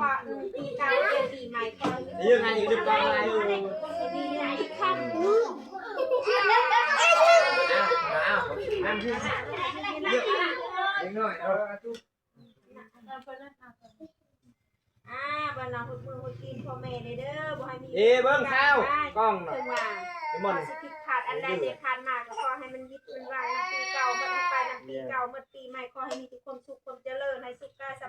ຄວາມ ອືມ ປີເກົ່າເປັນປີໃໝ່ ຂໍໃຫ້ມີ ເອີ ງານຢູ່ນຳກັນ ດີໃຫຍ່ຄຳ ອ້າວ ອ້າວ ນຳ ເດັກນ້ອຍ ເອີ ອ່າ ບັນດາຫົດມືຫົດຕີນພໍ່ແມ່ເດີ ບໍ່ໃຫ້ມີ ເອີ ເບິ່ງຂ່າວກ້ອງນະ ເຖິງວ່າ ເດມອນ ຊິຜິດພາດອັນໃດທີ່ຜ່ານມາ ກໍຂໍໃຫ້ມັນຢຸດມັນວາງນຳປີເກົ່າ ໝົດໃຫ້ໄປນຳປີເກົ່າ ໝົດປີໃໝ່ ຂໍໃຫ້ມີແຕ່ຄວາມສຸກຄວາມຈະເລີນ ໃຫ້ສຸກກາຍສະ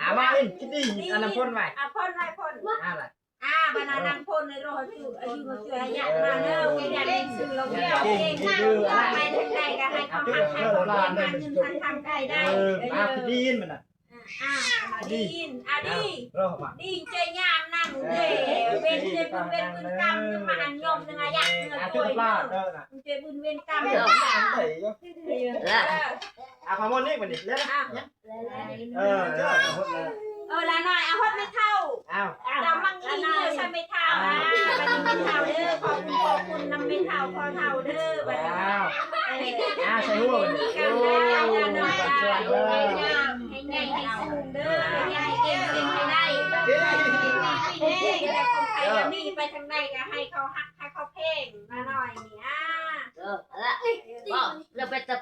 ອ່າ ມາເຫັນກິນດີ ອັນນ້ຳພົ້ນໄວ້ ອ່າ ພົ້ນໄວ້ ພົ້ນ ອ່າ ລະ ອ່າ ບັນດານ້ຳພົ້ນໃນໂລກ ໃຫ້ຖືກອາຍຸມາຊ່ວຍຍາດມາເດີ ເປັນຍາດເປັນຊື່ລົງເດີ ເກັ່ງເກັ່ງເດີ ໄປທາງໃດກໍໃຫ້ເຂົາຮັກ ໃຫ້ເຂົາແພງ ຫາເງິນທາງທຳໄດ້ ເອີ ມາກິນດີມັນນະ ອ່າ ອ່າ ດີ ອ່າ ດີ ດີ ເຈົ້າຍາມນຳເດ້ ເວັນເປັນບຸນເປັນບຸນກຳ ມາອັນຍອມເນື້ອຍັກເນື້ອໂກຍເດີ ເຈົ້າບຸນເວນກຳ ອ່າ ອ່າ ພາມົນນີ້ບັດນີ້ ແລ້ວ ອ່າ ເອີ ເຈົ້າຫົດ ເອີ ຫຼານນ້ອຍ ເອົາຫົດແມ່ເຖົ້າ ອ້າວ ດຳມັງອີເດີ ໃສ່ແມ່ເຖົ້າ ອ່າ ບັດນີ້ແມ່ເຖົ້າເດີ ຂໍບຸນຂໍຄຸນນຳແມ່ເຖົ້າພໍ່ເຖົ້າເດີ ບັດນີ້ ອ້າວ ເອີ ອ່າ ໃສ່ຫົວບັດນີ້ ໂອ້ຍ ຫຼານນ້ອຍ ໃຫ້ໃຫຍ່ໃຫ້ສູງເດີ ໃຫ້ໃຫຍ່ເກັ່ງເກັ່ງໃຫ້ໄດ້ ເກັ່ງ ແຕ່ຄົນໄທລາວນີ້ໄປທາງໃດກໍໃຫ້ເຂົາຮັກໃຫ້ເຂົາແພງ ຫຼານນ້ອຍນີ້ ອ່າ ເອີ ເອົາລະ ເວົ້າແລ້ວໄປຈັບ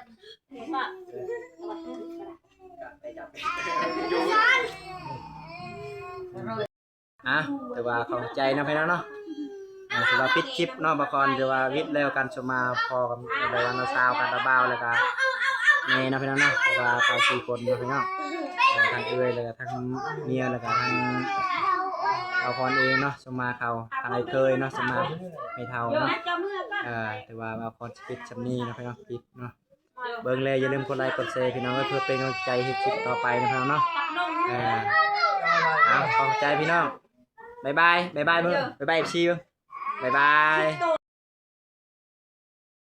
ອ່ະ ຖືວ່າເຂົ້າໃຈເນາະພີ່ນ້ອງເນາະ ອ່າ ຖືວ່າປິດຄລິບເນາະ ບ່າວຄອນ ຖືວ່າວິດແລ້ວກັນ ສົມມາພໍກັນໄດ້ວ່າເນາະ ສາວກັບບ່າວ ແລ້ວກະແມ່ເນາະພີ່ນ້ອງເນາະ ເພາະວ່າເຂົາສີ່ຄົນເນາະພີ່ນ້ອງ ອ່າ ທັງເອື້ອຍ ແລ້ວກະທັງເມຍ ແລ້ວກະທັງບ່າວຄອນເອງເນາະ ສົມມາເຂົາ ທັງອ້າຍເຂີຍເນາະ ສົມມາແມ່ເຖົ້າເນາະ ອ່າ ຖືວ່າບ່າວຄອນຊິປິດຊ່ຳນີ້ເນາະພີ່ນ້ອງ ປິດເນາະ. ເບິ່ງແລ້ວຢ່າລືມກົດໄລກົດແຊພີ່ນ້ອງເອີຍ ເພື່ອເປັນກຳລັງໃຈເຮັດຄລິບຕໍ່ໄປນະພີ່ນ້ອງເນາະ ເອີ ເອົາ ຂອບໃຈພີ່ນ້ອງ ບາຍບາຍ ບາຍບາຍເບິ່ງ ບາຍບາຍ ເອັຟຊີ ເບິ່ງ ບາຍບາຍ.